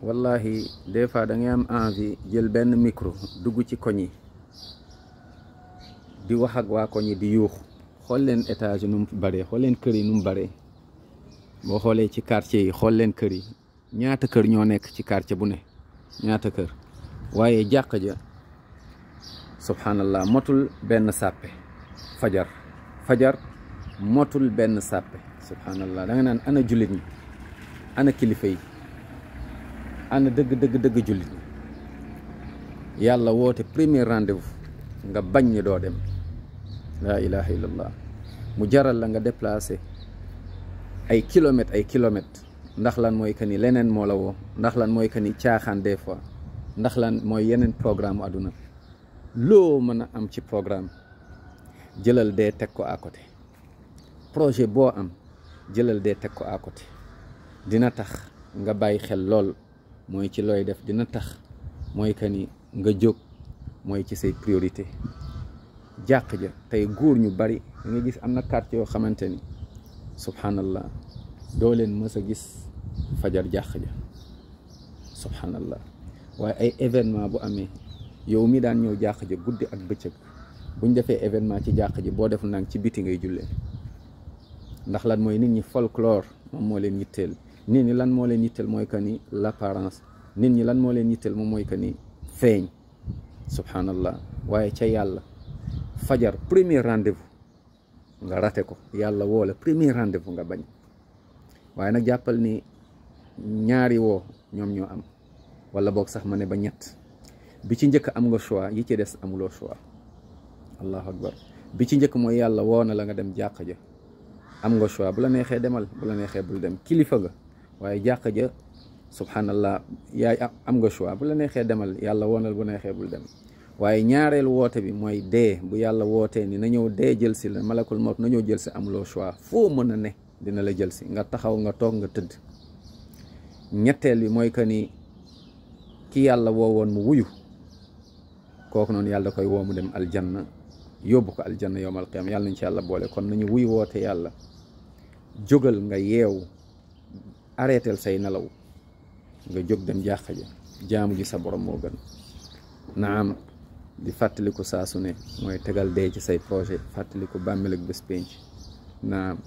wallahi des fois da ngay am envie jël benn micro dugg ci koñ yi di wax ak waa koñ yi di yuux xool leen étage nu mu bare, xool leen kër yi nu mu bare. boo xoolee ci quartier yi xool leen kër yi ñaata kër ñoo nekk ci quartier bu ne, ñaata kër. waaye jàkka ja subhanallah motul benn sàppe. fajar motul benn sàppe. subhanallah da nga naan ana jullit ñi, ana kilifa yi, ana dëgg jullit ñi. yàlla woote premier rendez-vous nga bañ ni doo dem. la ilaha illallah. mu jaral la nga déplacé ay kilomètres ndax lan mooy que ni leneen moo la woo, ndax lan mooy que ni caaxaan des fois, ndax lan mooy yeneen programme àdduna. loo mën a am ci programme jëlal dee teg ko à côté. projet boo am jëlal dee teg ko à côté. dina tax nga bàyyi xel lool mooy ci looy def, dina tax mooy que ni nga jóg mooy ci say priorité. jàq ja tey góor ñu bari da nga gis am na quartier yoo xamante ni subhanallah doo leen mës a gis fajar jàq ja subhanallah. waaye ay événement bu amee yow mi daan ñëw jàq ja guddi ak bëccëg buñ defee événement ci jàq ji boo def nang ci biti ngay jullee. ndax lan mooy nit ñi folklore moom moo leen yitteel. nit ñi lan moo leen yitteel mooy que ni l'apparence. nit ñi lan moo leen yitteel moom mooy que ni feeñ. subhanallah. waaye ca yàlla fajar premier rendez-vous nga rate ko. yàlla woo la premier rendez-vous nga bañ. waaye nag jàppal ni ñaari woo ñoom ñoo am, wala boog sax ma ne ba ñett. bi ci njëkk am nga choix, yi ci des amuloo choix. allahu akbar. bi ci njëkk mooy yàlla woo na la nga dem jàq ja, am nga choix. bu la neexee demal, bu la neexee bul dem. kilifa nga waaye jàq ja subhanallah yaay am nga choix. bu la neexee demal, yàlla woonal, bu neexee bul dem. waaye ñaareelu woote bi mooy dee. bu yàlla wootee ni na ñëw dee jël si la, malakul mawt na ñëw jël si, amuloo choix. foo mën a ne dina la jël si, nga taxaw, nga toog, nga tëdd. ñetteel bi mooy que ni ki yàlla woowoon mu wuyu, kooku noonu yàlla koy woo mu dem aljanna, yóbbu ko aljanna yowmal qiyaama. yàlla nañ ci yàlla boole. kon nañu wuyu woote yàlla. jógal nga yeewu, arrêtel say nelaw, nga jóg dem jàq ja, jaamu ji sa borom moo gën. naam di fàttaliku saa su ne mooy tegal dee ci say projet, fàttaliku bàmmeel ak bés penc. naam